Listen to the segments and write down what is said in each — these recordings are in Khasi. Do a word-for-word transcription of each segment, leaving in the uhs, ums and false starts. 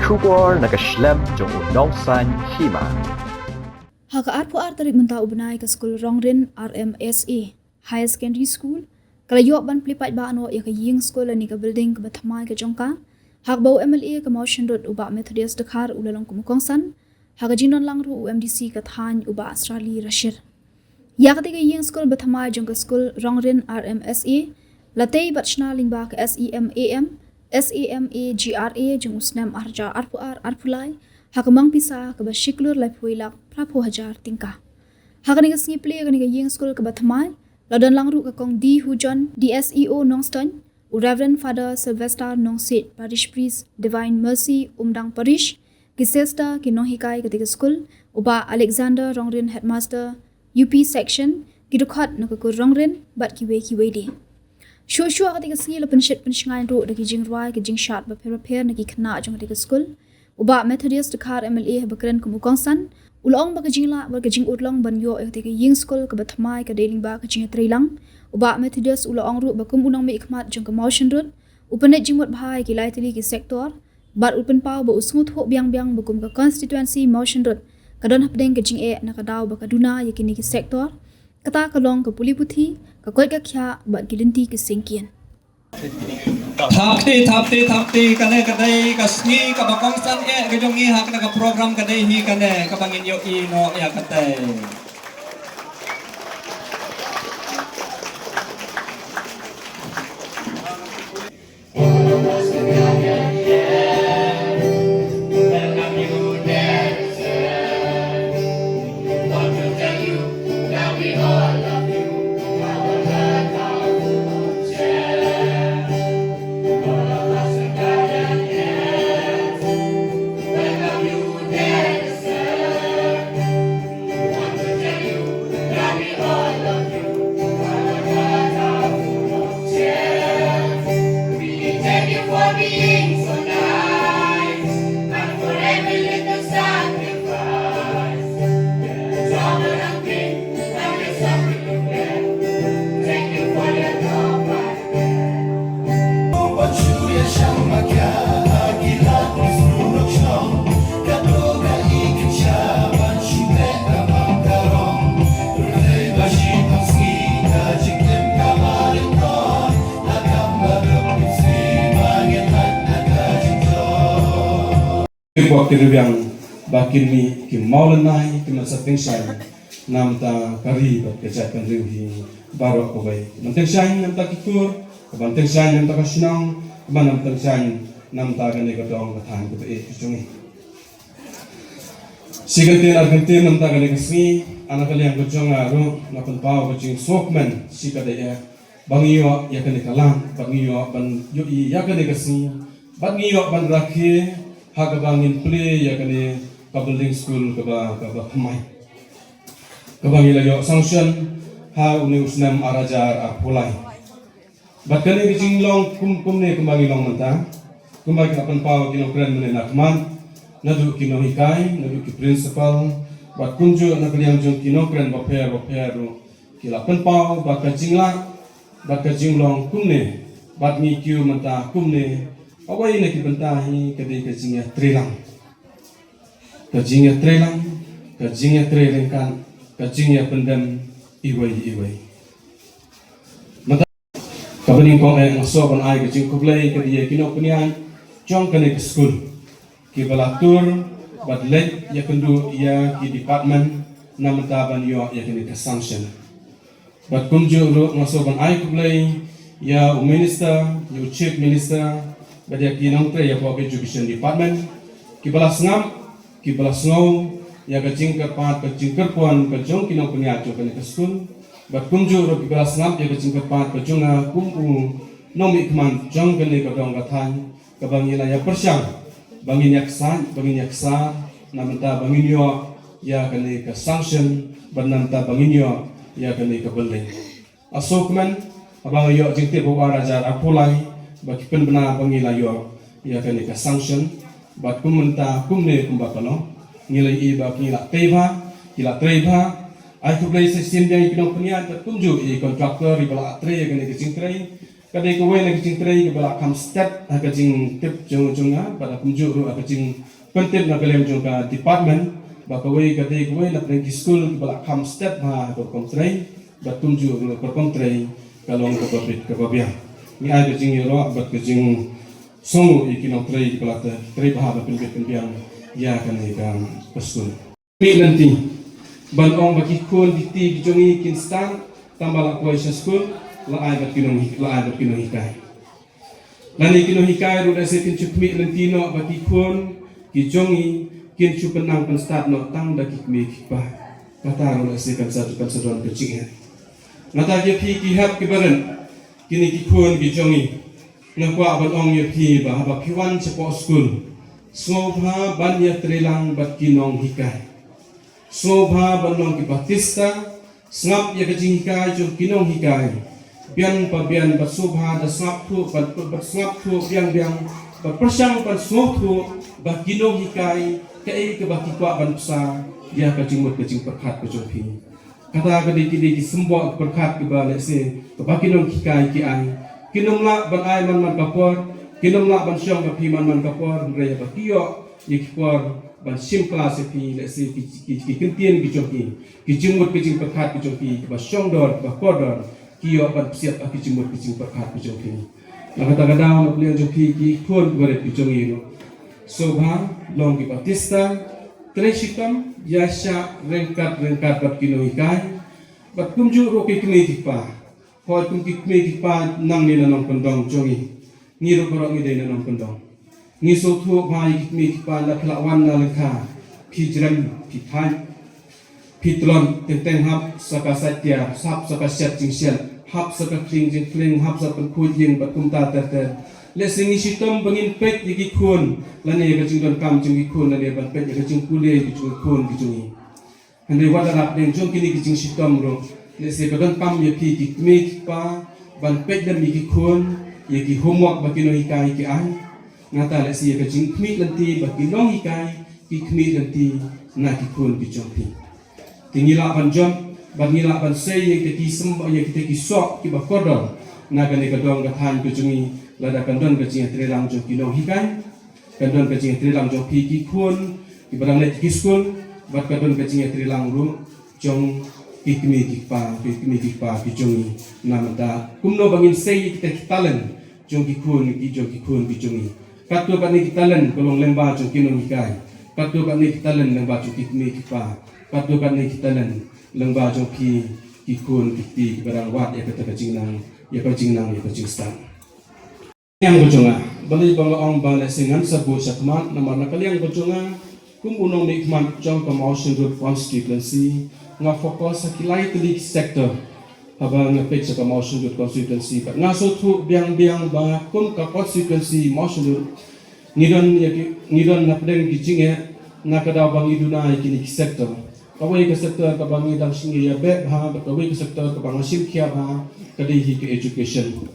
Khubor na ka shlem jong u Nongsaiñ Hima. Ha ka arphew ar tarik mynta u bnai ka skul Rongrin R M S A Higher Secondary School ka la ïoh ban plie paidbah noh ïa ka ïing skul lane ka building kaba thymmai ka jong ka, ha kaba u M L A ka Mawshynrut u Bah Methodius Dkhar u la long kum u kongsan, ha ka jingdon lang ruh u M D C ka thaiñ u Bah Asrali Rashid. Ïa kata ka ïing skul ba thymmai jong ka skul Rongrin R M S A la tei bad shna lyngba ka S E M A M, S E M A G R A jong u snem ar hajar arphew ar arphew lai ha ka mang pisa kaba shi klur laiphew wei lak phraphew hajar tyngka. Ha kane ka sngi plie kane ka ïing skul kaba thymmai la don lang ruh ka Kong D Hujon, D S E O Nongstoiñ, u Reverend Father Sylvester Nongsiej, Parish Priest, Divine Mercy, Umdang Parish, ki sister, ki nonghikai kata ka skul, u Bah Alexander Rongrin, Headmaster, U P Section, ki dkhot na ka kur Rongrin bad kiwei kiwei de. Shuh shuh ha kata ka sngi la pynshit pynshngaiñ ruh da ki jingrwai, ki jingshad bapher bapher na ki khynnah jong kata ka skul. U Bah Methodius Dkhar M L A haba kren kum u kongsan u la ong ba ka jinglah bad ka jingurlong ban ïoh ïa kata ka ïing skul kaba thymmai ka dei lyngba ka jingïatreilang. U Bah Methodius u la ong ruh ba kum u nongmihkhmat jong ka Mawshynrut u pynleit jingmut bha ïa ki lai tylli ki sector, bad u pynpaw ba u sngewthuh biang biang ba kum ka constituency Mawshynrut ka don hapdeng ka jingeh na ka daw ba ka duna ïa kine ki sector, kata ka long ka pule puthi, ka koit ka khiah bad ki lynti ki syngkien. Thapti, thapti, thapti, kane ka dei ka sngi kaba kongsan eh ka jong ngi ha kane ka program, ka dei hi kane kaba ngin ïohi noh ïa kata. Ki kwah ki rwiang ba kin mih ki mawlynnai ki masa tyngshaiñ na bynta ka ri bad ka jaitbynriew hi baroh kawei. Ban tyngshaiñ na bynta ki kur, ban tyngshaiñ na bynta ka shnong, ban tyngshaiñ na bynta kane ka dong ka thaiñ kaba ïeit ka jong ngi. Shi kyntien ar kyntien na bynta kane ka sngi, ha ka liang ka jong nga ruh nga pynpaw ka jingsngewkmen shi katta eh ba ngi ïoh ïa kane ka lad, ba ngi ïoh ban ïohi ïa kane ka sngi, ba ngi ïoh ban rakhe ha kaba ngin plie ïa kane ka building school kaba, kaba thymmai, kaba ngi la ïoh sanction ha une u snem ar hajar arphew lai. Bad kane ka jinglong kum, kumne kumba ngi long mynta, kumba ki la pynpaw ki nongkren mynne na khmat, naduh ki nonghikai, naduh ki principal, bad kumjuh na ka liang jong ki nongkren bapher bapher ruh ki la pynpaw ba ka jinglah bad ka jinglong kumne, bad ngi kiew mynta kumne, kawei na ki bynta hi ka dei ka jingïatreilang. Ka jingïatreilang, ka jingïatreiryngkat, ka jingïapyndem iwei iwei. Mynta kaba nyngkong eh nga sngewbha ban ai ka jingkhublei ka dei ïa ki nongpynïaid jong kane ka skul, kiba la tur bad leit ïakynduh ïa ki department na bynta ban ïoh ïa kane ka sanction. Bad kumjuh ruh nga sngewbha ban ai khublei ïa u minister, ïa u chief minister, bad ïa ki nongtrei ïa ka education department, kiba la sngap, kiba la sngew ïa ka jingkyrpad, ka jingkyrpon ka jong ki nongpynïaid jong kane ka skul. Bad kumjuh ruh kiba la sngap ïa ka jingkyrpad ka jong nga kum u nongmihkhmat jong kane ka dong ka thaiñ, kaba ngi la ïa pyrshang ba ngin ïa ksaid, ba ngin ïa ksar na bynta ba ngin ïoh ïa kane ka sanction, bad na bynta ba ngin ïoh ïa kane ka building. Nga sngewkmen haba nga ïoh jingtip ha u ar hajar arphew lai ba ki pynbna ba ngi la ïoh ïa kane ka sanction. Bad kum mynta kumne kumba ka long, ngi la ïohi ba ki la trei bha, ki la trei bha. Ai khublei sa shisien biang ïa ki nongpynïaid bad kumjuh ïa ki contractor kiba la trei ïa kane ka jingtrei. Ka dei kawei na ka jingtrei kaba la kham stet ha ka jingtip jong jong nga, bad kumjuh ruh ha ka jingpyntip na ka liang jong ka department, ba kawei ka dei kawei na pdeng ki skul kaba la kham stet bha ha ka rukom trei, bad kumjuh ruh ka rukom trei ka long kaba bit kaba biang. Ngi ai ka jingïaroh bad ka jingsngew ïa ki nongtrei kiba la trei bha ban pynbit pynbiang ïa kane ka skul. Khmih lynti ban ong ba ki khun ki kti ki jong ngi kin stad, tang ba la poi sha skul, la ai bad ki nong, la ai bad ki nonghikai. Lane ki nonghikai ruh lehse kin shu khmih lynti noh ba ki khun ki jong ngi kin shu pynnang pynstad noh tang da ki kmie ki kpa. Kata ruh lehse kan sa, kan sa don ka jingeh. Nangta ïa phi ki hep ki barit, kine ki khun ki jong ngi, nga kwah ban ong ïa phi ba haba phi wan shapoh skul, sngewbha ban ïatreilang bad ki nonghikai. Sngewbha ban long ki batista, sngap ïa ka jinghikai jong ki nonghikai biang pa biang, bad sngewbha da sngap thuh, bad, bad sngap thuh biang biang, bad pyrshang ban sngewthuh ba ki nonghikai kaei kaba ki kwah ban bsa ïa ka jingmut ka jingpyrkhat ka jong phi. Kata ka dei ki dei ki symboh pyrkhat kiba lehse kaba ki nonghikai ki ai. Kin ym lah ban ai man man ka por, kin ym lah ban shong bad phi man man ka por, hynrei ba ki ïoh ïa ki por ban shim klas ïa phi, lehse ki, ki, ki ktien ki jong ki, ki jingmut ki jingpyrkhat ki jong ki, kiba shongdor, kiba kordor, ki ïoh ban psiat ha ki jingmut ki jingpyrkhat ki jong ki. Na kata ka daw, na ka liang jong phi ki khun ki barit ki jong ngi ruh, sngewbha long ki batista, trei shitom, ïaishah ryngkat ryngkat bad ki nonghikai, bad kumjuh ruh ki kmie ki kpa. Hooid, kum ki kmie ki kpa nangne na nongkyndong jong ngi, ngi ruh baroh ngi dei na nongkyndong. Ngi sngewthuh ba ïa ki kmie ki kpa, la phi la wan na lyngkha, phi jrem, phi thait, phi tlot teng teng, hap sa ka sait tiar, hap sa ka shet jingshet, hap sa ka khring jingkhring, hap sa ka pynkhuid ïing bad kumta ter ter. Lehse ngi shitom ba ngin peit ïa ki khun, lane ïa ka jingdonkam jong ki khun, lane ban peit ïa ka jingpule ïa ki jong ki khun ki jong ngi. Hynrei wat la hapdeng jong kine ki jingshitom ruh, lehse ka donkam ïa phi ki kmie ki kpa ban peit lem ïa ki khun, ïa ki homework ba ki nonghikai ki ai. Nangta lehse ïa ka jingkhmih lynti ba ki nonghikai ki khmih lynti na ki khun ki jong phi. Te ngi lah ban jop bad ngi lah ban sei ïa kita ki symbai, ïa kita ki soh kiba kordor na kane ka dong ka thaiñ ka jong ngi, lada kan don ka jingïatreilang jong ki nonghikai, kan don ka jingïatreilang jong phi ki khun kiba dang leit ki skul, bad kan don ka jingïatreilang ruh jong ki kmie ki kpa, ki kmie ki kpa ki jong ngi. Na mynta kumno ba ngin sei ïa kita ki talent jong ki khun, ki jong ki khun ki jong ngi. Katto katne ki talent ka long lyngba jong ki nonghikai, katto katne ki talent lyngba jong ki kmie ki kpa, katto katne ki talent lyngba jong phi ki khun ki kti kiba dang wad ïa kata ka jingnang, ïa ka jingnang, ïa ka jingstad. Liang ka jong nga, balei ba nga ong ba lehse ngan sa buh shakhmat, namar na ka liang ka jong nga kum u nongmihkhmat jong ka Mawshynrut constituency, nga focus ha ki lai tylli ki sector haba nga peit sha ka Mawshynrut constituency. Bad nga sngewthuh biang biang ba kum ka constituency Mawshynrut, ngi don ïa ki, ngi don hapdeng ki jingeh na ka daw ba ngi duna ïa kine ki sector. Kawei ka sector kaba ngi dang sngewthuh ïa bha, bad kawei ka sector kaba nga shim khia bha, ka dei hi ka education.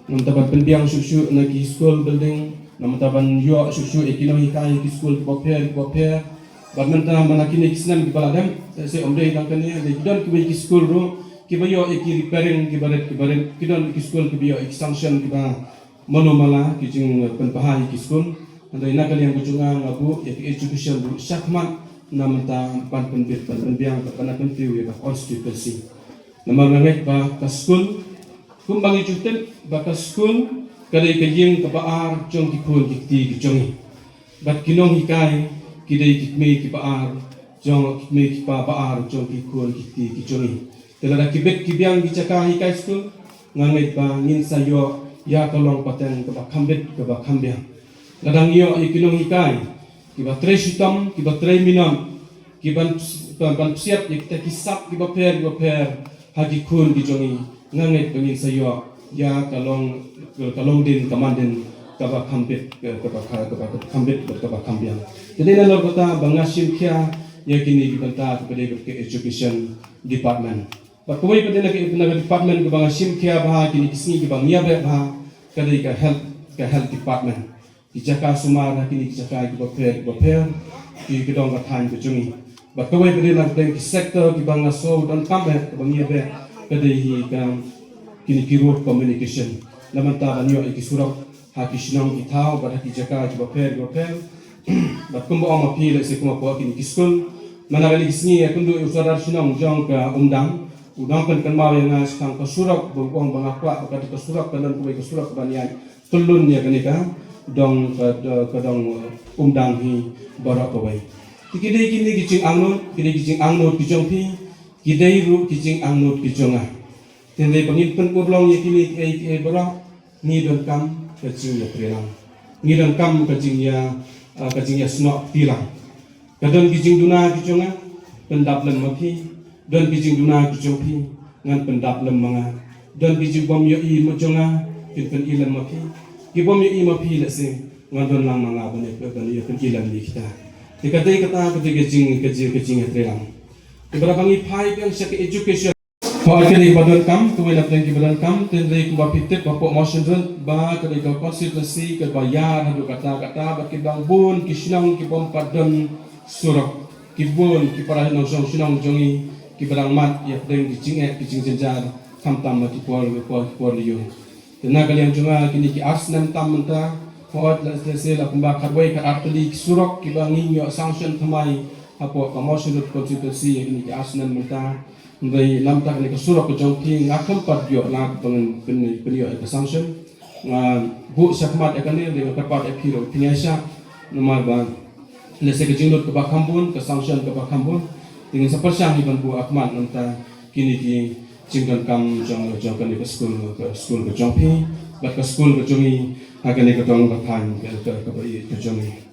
Namar ban pynbiang shuh shuh na ki school building, namar ban ïoh shuh shuh ïa ki nonghikai ïa ki school kiba pher kiba pher. Bad mynta man la kine ki snem kiba la dep, lehse ym dei tang kane, hynrei ki don kiwei ki school ruh kiba ïoh ïa ki repairing kiba rit kiba rit, ki don ki school kiba ïoh ïa ki sanction kiba mano mala, ki jingpynbha ïa ki school. Hynrei na ka liang ka jong nga, nga buh ïa ka education ruh shakhmat na mynta ban pynbit, ban pynbiang, ban pyntiew ïa ka constituency. Namar nga ngeit ba ka skul, kumba ngi ju tip ba ka skul ka dei ka ïing kaba ar jong ki khun ki kti ki jong ngi. Bad ki nonghikai ki dei ki kmie kiba ar jong, ki kmie kiba ar jong ki khun ki kti ki jong ngi. Te lada ki bit ki biang ki jaka hikai skul, nga ngeit ba ngin sa ïoh ïa ka long pateng kaba kham bit kaba kham biang. Lada ngi ïoh ïa ki nonghikai kiba trei shitom, kiba trei minot, kiban, ban, ban psiat ïa kita ki sap kiba pher kiba pher ha ki khun ki jong ngi, nga ngeit ba ngin sa ïoh ïa ka long, ka long dien ka man dien kaba kham bit, kaba kha-, kaba kham bit, kaba kham biang. Te dei na lor kata ba nga shim khia ïa kine ki bynta kiba dei bad ka education department. Bad kawei pat na ka, na ka department kaba nga shim khia bha kine ki sngi kiba ngi ïa beh bha, ka dei ka health, ka health department. Ki jaka sumar ha kine ki jaka kiba pher kiba pher, ki, ki dong ka thaiñ ka jong ngi. Bad kawei pat na ka dei ki sector kiba nga sngew donkam bha kaba ngi ïa beh, ka dei hi ka, kine ki road communication. la mynta ban ïoh ïa ki surok ha ki shnong ki thaw bad ha ki jaka kiba pher kiba pher. Bad kumba ong ma phi lehse kumba poi kine ki skul. Mynta kane ka sngi ïa kynduh ïa u sordar shnong jong ka Umdang, u dang pynkynmaw ïa nga shaphang ka surok ba u ong ba nga kwah ba ka surok ka don kawei ka surok ban ïaid kyllun ïa kane ka dong ka, ka dong Umdang hi baroh kawei. Ki dei kine ki jingangnud, ki dei ki jingangnud ki jong phi, ki dei ruh ki jingangnud ki jong nga. Te hynrei ba ngin pynurlong ïa kine kiei kiei baroh, ngi donkam ka jingïatreilang. Ngi donkam ka jingïa, ah, ka jingïasnoh kti lang. Ka don ki jingduna ki jong nga, pyndap lem ma phi. Don ki jingduna ki jong phi, ngan pyndap lem ma nga. Don ki jingbym ïohi ma jong nga, kin pyni lem ma phi. Ki bym ïohi ma phi lehse, ngan don lang ma nga ban ïa, ban ïa pyni lem ïa kita. Te ka dei kata ka dei ka jing, ka jing, ka jingïatreilang. Te ba ngi phai biang sha ka education. Hooid, kine kiba donkam, kawei na pdeng kiba donkam, te hynrei kumba phi tip ba hapoh Mawshynrut, ba ka dei ka constituency kaba ïar haduh katta katta, bad ki dang bun ki shnong ki bym pat don surok, ki bun ki para nongshong shnong jong ngi kiba dang mad ïa pdeng ki jingeh ki jingjynjar, khamtam ha ki por, ki por, ki por lyiur. Te na ka liang jong nga kine ki ar snem tam mynta, hooid, lehse la kumba khatwei khatar tylli ki surok kiba ngi ïoh sanction thymmai hapoh ka Mawshynrut constituency ïa kine ki ar snem mynta. Hynrei namar kane ka surok ka jong phi nga khlem pat ïoh la ka pyn, pyn, pynïoh ka sanction. Nga buh shakhmat ïa kane, hynrei nga kyrpad ïa phi ruh phin ïaishah. Namar ba lehse ka jinglut kaba kham bun, ka sanction kaba kham bun. Te ngin sa pyrshang hi ban buh ha khmat namar kine ki jingdonkam jong, jong kane ka skul, ka skul ka jong phi bad ka skul ka jong ngi ha kane ka dong ka thaiñ ka, ka, kaba ïeit ka jong ngi.